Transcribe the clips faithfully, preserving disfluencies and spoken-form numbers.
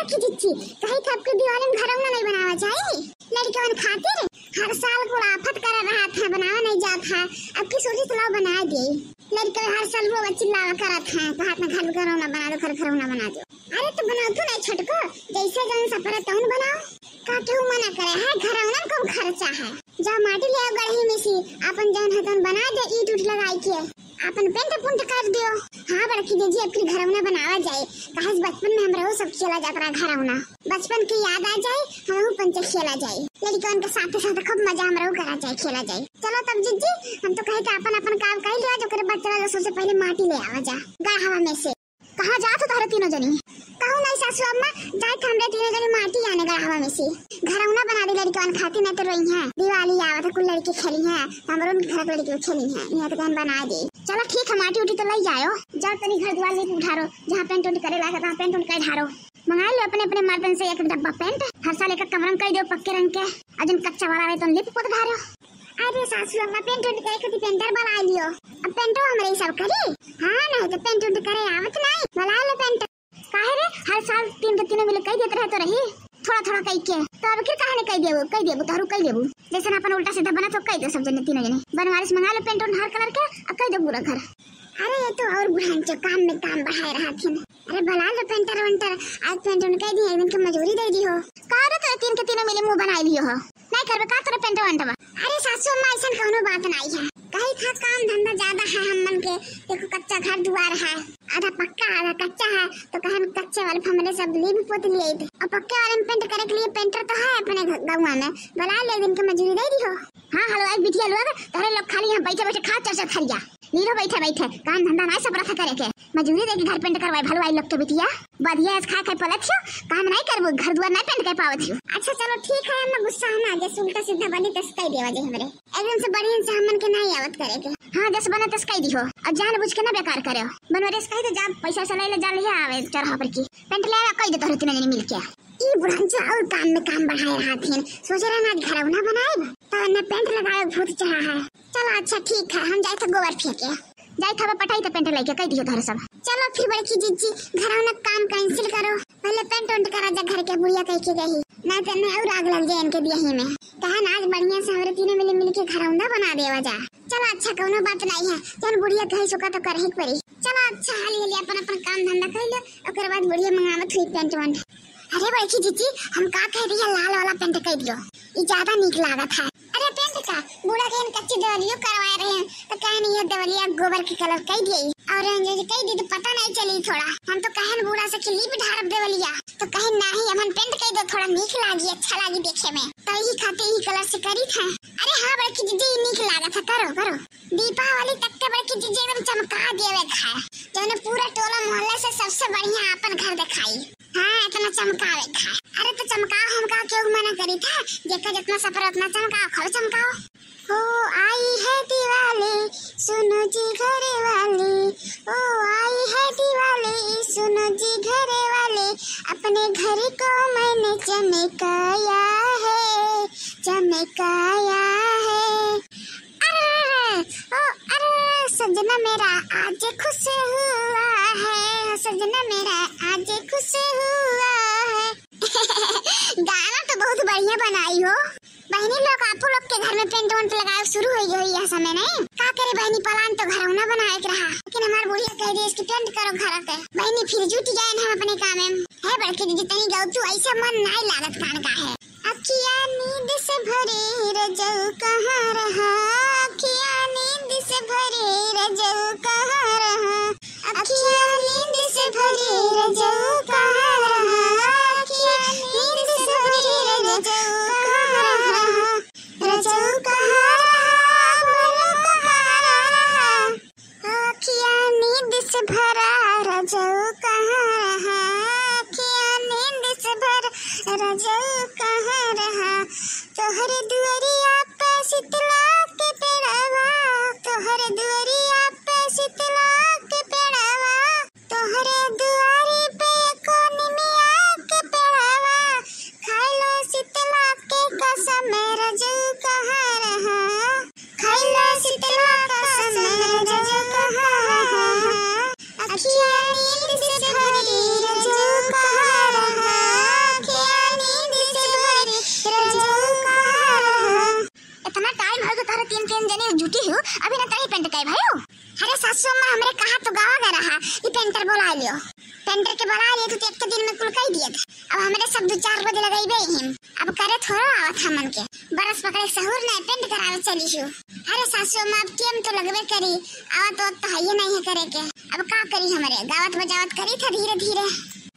कि जिज्जी, कही था आपके दिवाली में घरौना नहीं बनावा जाए लड़कवन खातिर? हर साल कुल आफत कर रहा था, बनावा नहीं जात है। अब की सोची तो लाओ बना दे। लड़के हर साल वो चिल्लावा करत है, कहत ना घर घरौना बना दो, घर घरौना बना दो। अरे तो बनाओ तू नहीं छोटको, जैसे जौन सपरे तौन बनाओ। का केहू मना करे है? घरौना में कम खर्चा है। जाओ माटी ले आओ गढ़ही में से, अपन जौन है तौन बना दे, ईंट उट लगाई के अपन पेंट पुंट कर दियो। हाँ बड़की जिज्जी, अब की घरौना बनावा जाए, काहे से बचपन में हमरहू सब खेला जात रहा घरौना। बचपन की याद आ जाए, हमहू पंचे खेला जाए, लड़कन के साथ साथ खूब मजा हमरहू करा जाए, खेला जाए। चलो तब जिज्जी, हम तो कहे थे अपन अपन काम कर लिया, जो करे बच्चा वाला सबसे पहले माटी ले आवा जा गढ़वा में से। कहाँ जात हो तोहरे तीनों जनी? कहूँ नहीं सासू अम्मा, जाए थे हमरे तीनों जनी माटी आने गढ़वा में से। घरौना बना दे लड़कन खातिर, नहीं तो रोई है। दिवाली आवत है, कुल लड़के खेली हैं, तो हमरो घर के लड़के खेली हैं, यहाँ तो कहीं बना दे। चलो ठीक है, माटी उटी तो ले जाओ, जाओ तनी घर द्वार लीप उठारो, जहाँ पेंट उंट करे लागे तहाँ पेंट उंट कर ढारो। मंगा लो अपने अपने मर्दन से एक डब्बा पेंट, हर साल एक कमरन कर दो पक्के रंग के, और जौन कच्चा वाला रहे तो लीप पोत ढारो। अरे सासू अम्मा, पेंट उंट करे खातिर पेंटर बुला लियो, अब पेंटो हमरे ही सब करी। हाँ नहीं तो पेंट उंट करे आवत नहीं, बुला लो पेंटर। काहे रे, हर साल तीन के तीनों मिले कई देत रहे तो रही, थोड़ा थोड़ा कई के, तो अब फिर काहे ने कई देबू, कई देबू, तोहरू कई देबू। जैसे ना अपन उल्टा सीधा बना तो कई दे सब जने, तीनों जने। बनवारी से मंगा लो पेंट उंट हर कलर के, और कई दो पूरा घर। अरे ये तो और बुढ़ान जो काम में काम बढ़ाए रहा थे। अरे बुला लो पेंटर वेंटर, आज पेंट उंट कई दी, एक दिन के मजूरी दे दी हो। का रे, तो तीन के तीनों मिले मुंह बनाए लियो हो, नहीं करबे का तोरे पेंट वेंट बा? अरे सासू अम्मा, ऐसा कौनो बात नहीं है, कही था काम धंधा ज्यादा है हमन के। देखो कच्चा घर दुआर है, आधा पक्का आधा कच्चा है, तो कहन कच्चे वाले पे हमरे सब लीप पोत लिए थे। और पक्के वाले में पेंट करे के लिए पेंटर तो है अपने घ-, गौवा में, बुला ले, दिन के मजूरी दे दी हो। हाँ हलवाई बिटिया लोग, तोहरे लोग खाली यहाँ बैठे बैठे खा चर्चा थरिया। नीरो बैठे बैठे काम धंधा नहीं सब रखा करे के, मजूरी दे के घर पेंट करवाए हलवाई लोग के बिटिया। बढ़िया है, खा खाए पलत हो, काम नहीं करबो, घर दुआर नहीं पेंट कर पावत हो। अच्छा चलो ठीक है, हम गुस्सा है ना, जैसे उल्टा सीधा बनी तस कह देवा जे हमरे। एकदम से बढ़िया से हमन के नहीं आवत करे के। हाँ, जस बने तस कह दिहो। और जान बुझ के ना बेकार करे। बनवारी से कह दे, जा पैसा से ले ले, जा ले आवे चरहा पर की। पेंट ले आवे, कह दे तोहरे तीन जने मिल के। ई बुढ़ान से और काम में काम बढ़ाए रहा थे। सोचे रहे ना आज घरौना बनाए, तो ना पेंट लगाए भूत चढ़ा है। चलो अच्छा ठीक है, हम जाए थे गोबर फेंके। जाए थे पटाई तो पेंट लेके कह दिहो तोहरे सब। चलो फिर बड़की जिज्जी, घरौना काम cancel करो, पहले पेंट उंट करा जा घर के, बुढ़िया कह के गई, ना तो नहीं और आग लग जाए इनके बियाही में। कहा ना आज बढ़िया से हमरे तीनों मिले मिल के घरौंदा बना देवा जा। चलो अच्छा कौनो बात नहीं है, जौन बुढ़िया कहे सोका तो करही के पड़ी। चलो अच्छा हाली हाली अपन अपन काम धंधा कर लो, ओकर बाद बुढ़िया मंगावत हुई पेंट वेंट। अरे बड़की जिज्जी, हम का कह रही है, लाल वाला पेंट कर दियो, ई ज्यादा नीक लागत है। अरे पेंट का, बूढ़ा के इन कच्ची देवलियो करवाए रहे हैं, तो कहन ये देवलिया गोबर के कलर कई दिए, और जो कई दी तो पता नहीं चली थोड़ा। हम तो कहन बूढ़ा से कि लीप ढारब देवलिया, तो कहन नहीं, हमन पेंट कई दो, थोड़ा नीक लागी, अच्छा लागी देखे में, तो यही खातिर यही कलर से करी था। अरे हाँ बड़की जिज्जी, ई नीक लागत है, करो करो। दीपावली तक के बड़की जिज्जी एकदम चमका देवे खाए, जौने पूरा टोला मोहल्ला से सबसे बढ़िया आपन घर दिखाई। हाँ, इतना चमकावे खाए। अरे तो चमकाओ, हम का केहू मना करी था? जेकर जितना सपर उतना चमकाओ, खूब चमकाओ। ओ आई है दिवाली, सुनो जी घरे वाली, ओ आई है दिवाली, सुनो जी घरे वाली, अपने घर को मैंने चमकाया है, चमकाया है। अरे, ओ अरे, सजना मेरा आज खुश हुआ है, सजना मेरा आज खुश हुआ है। गाना तो बहुत बढ़िया बनाई हो बहनी लोग, आपो लोग के घर में पेंट वेंट लगाए शुरू हो गई है यह समय नहीं। का करे बहनी, प्लान तो घरौना बनाए के रहा, लेकिन हमार बुढ़िया कह दी इसकी पेंट करो घर के। बहनी फिर जुट जाए हम अपने काम में। है बड़की जिज्जी, तनी गौतू ऐसे मन नहीं लागत कान का है। अखिया नींद से भरे रजऊ कहाँ रहा, अखिया नींद से भरे रजऊ कहाँ रहा, अखिया नींद से भरे रजऊ कहाँ रहा, अखिया नींद से भरे रजऊ कहाँ रहा, रजऊ कहाँ रहा, बोलो कहाँ रहा। अखिया नींद से भरा रजऊ कहाँ रहा, अखिया नींद से भरा रजऊ कहाँ रहा। तोहरे दुआरिया पे शीतला के पेड़वा, तोहरे दुआरिया पे शीतला के पेड़वा, तोहरे दुआरी पे एको निमिया के पेड़वा, खाइलो शीतला के कसम रजऊ कहाँ रहा। खैला शीतला कसम रजऊ कहाँ रहा, अखिया नींद से भरी रजऊ कहाँ रहा, पेंटर बोला लियो, पेंटर के बोला लियो, तू तो एक दिन में कुल कई दियत। अब हमरे सब दो चार बजे लगइबे ही। अब करे थोड़ा आवत हमन के, बरस पकड़े सहूर नहीं, पेंट करावे चली हूँ। अरे सासू अम्मा, अब टेम तो लगबे करी, आवत वत तो हइये नहीं है करे के। अब का करी, हमरे गावत बजावत करी था धीरे धीरे।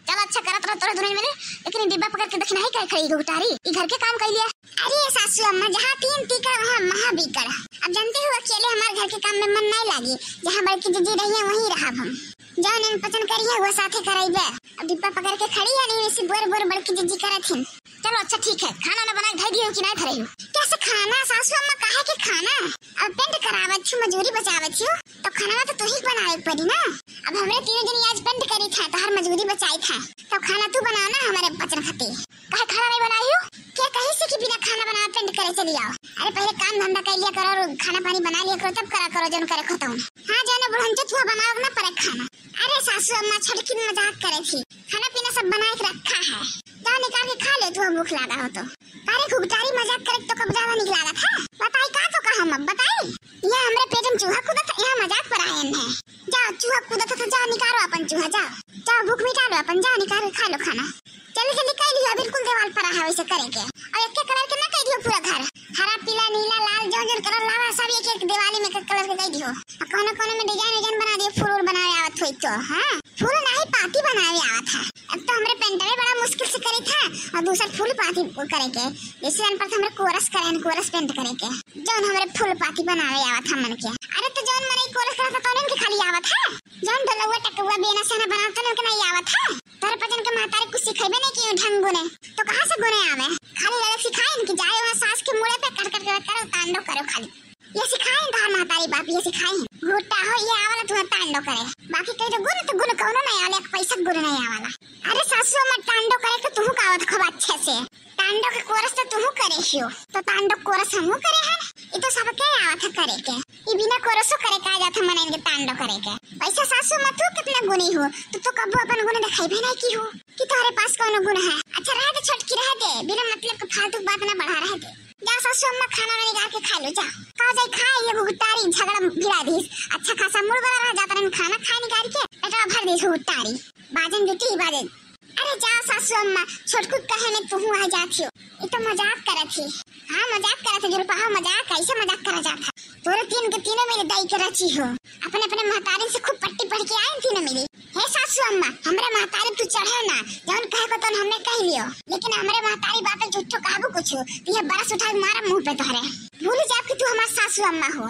चल अच्छा करत रह तोरे दुनिया में, लेकिन ई डिब्बा पकड़ के देखना ही काहे खड़ी गुटारी, ई घर के काम कइलिया। अरे सासू अम्मा, जहाँ तीन तीकड़ वहाँ महा बीकड़। अब जानते हो अकेले हमारे घर के काम में मन नहीं लागी, जहाँ बड़की जीजी रही है वहीं रहब हम। जौन इनन पसंद करी है वो साथे करइबे। अब डिब्बा पकड़ के खड़ी है नहीं, इसी बोर बोर बड़की जीजी करत हिन। चलो अच्छा ठीक है, खाना ना बना के धई दियो कि नहीं धरे हो? कैसे खाना सासू अम्मा, काहे के खाना? अब पेंट करावत छु, मजूरी बचावत छु, तो खाना तो तू ही बनावे के पड़ी ना। अब हमरे तीनों जनी आज पेंट करी था, तो हर मजूरी बचाई था, तो खाना तू बनाना हमारे बचन खातिर। काहे खाना नहीं बनाई हो? के कही से कि बिना खाना बनाए पेंट करे चली आओ? अरे पहले काम धंधा कर लिया करो, खाना पानी बना लिया करो, तब करा करो जौन करे खतौन। हाँ जौन बुढ़ंचो तुहा बनाओ ना परे खाना। अरे सासू अम्मा छोटकी मजाक करे थी, खाना पीना सब बना के रखा है, जाओ निकाल के खा ले, तुहा भूख लागा हो तो। अरे घुघटारी मजाक करे तो कब ज्यादा निक लागत है, बताई का तो कहा हम बताई। ये हमरे पेट में चूहा कूदत है, यहाँ मजाक पर आयन है। जाओ चूहा कूदत है तो जाओ निकालो अपन चूहा, जाओ जाओ भूख मिटा लो अपन, जाओ निकाल के खा लो खाना। जल्दी जल्दी कह लियो, बिल्कुल देवाल पर है वैसे करे के। और एक कलर के ना कह दियो पूरा घर, हरा पीला नीला लाल जौन जौन कलर लावा सब एक एक दिवाली में कलर के कह दियो। और कोनो कोनो में डिजाइन विजाइन बना दियो, फूल वूल बनावे आवत होई तो। हाँ फूल नाही पाती बनावे आवत है। अब तो हमरे पेंटवे बड़ा मुश्किल से करी था और दूसर फूल पाती करे के, जैसे अनपढ़ हमरे कोरस करे, कोरस पेंट करे के, जौन हमरे फूल पाती बनावे आवत हमन के। अरे तो जौन मने कोरस करत है तौन के खाली आवत है, जौन ढोलौआ टकौआ बेना सेना बनावत है उनके नहीं आवत है। तोरे पचन के महतारी कुछ सिखेबे नहीं की ढंग गुने, तो कहाँ से गुने आवे? खाली लड़क सिखाइन कि जाए वहाँ सास के मुड़े पे कट कट के करो तांडव करो खाली। ये सिखाइन तोहार महतारी बाप, ये सिखाइन। घुट्टा हो ये आवला तुहा तांडव करे, बाकी कही तो गुन तो गुन कौनो नहीं आले, एक पैसा गुन नहीं आवाला। अरे सासू अम्मा तांडव करे तो तुहू का आवत खूब अच्छे से। तांडव के कोरस तो तुहू करे हियो, तो तांडव कोरस हमहू करे हन। ये तो सबके आवत है करे के, ये बिना कोरसो करे का जात है मने इनके तांडव करे के। वैसे सासू अम्मा तू कितना गुनी हो, तो तू कबो अपन गुन दिखाई भी नहीं की हो कि तोहरे पास कौनो गुन है। अच्छा रह दे छोटकी रह दे, बिना मतलब के फालतू बात ना बढ़ा, रह दे। जा सासू अम्मा खाना वाना निकाल के खा लो, जा। का जाई खाए, ये गुगतारी झगड़ा भिड़ा दीस। अच्छा खासा मूड बना रहा, जाता रहन खाना खाए निकाल के, पेटवा भर दीस गुगतारी। बाजन जुटी बाजन। अरे जा सासू अम्मा, छोटकू कहे में तुहू आ जात हो। ये तो मजाक करत ही। हाँ मजाक करत ही, जुरपहा मजाक, कैसे मजाक करा जात है? तोरे तीन के तीनों मेरे दाई के रची हो। अपने अपने महतारिन से खूब पट्टी पढ़ के आए तीनों मेरे। हे सासू अम्मा, हमरे महतारी तू चढ़े ना, जौन कहे को तौन हमने कह लियो, लेकिन हमरे महतारी बापे झूठो कहबो कुछ, तो ये बरस उठा के मारा मुंह पे तोहरे। भूल जाब कि तू हमार सासू अम्मा हो।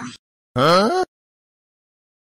हाँ?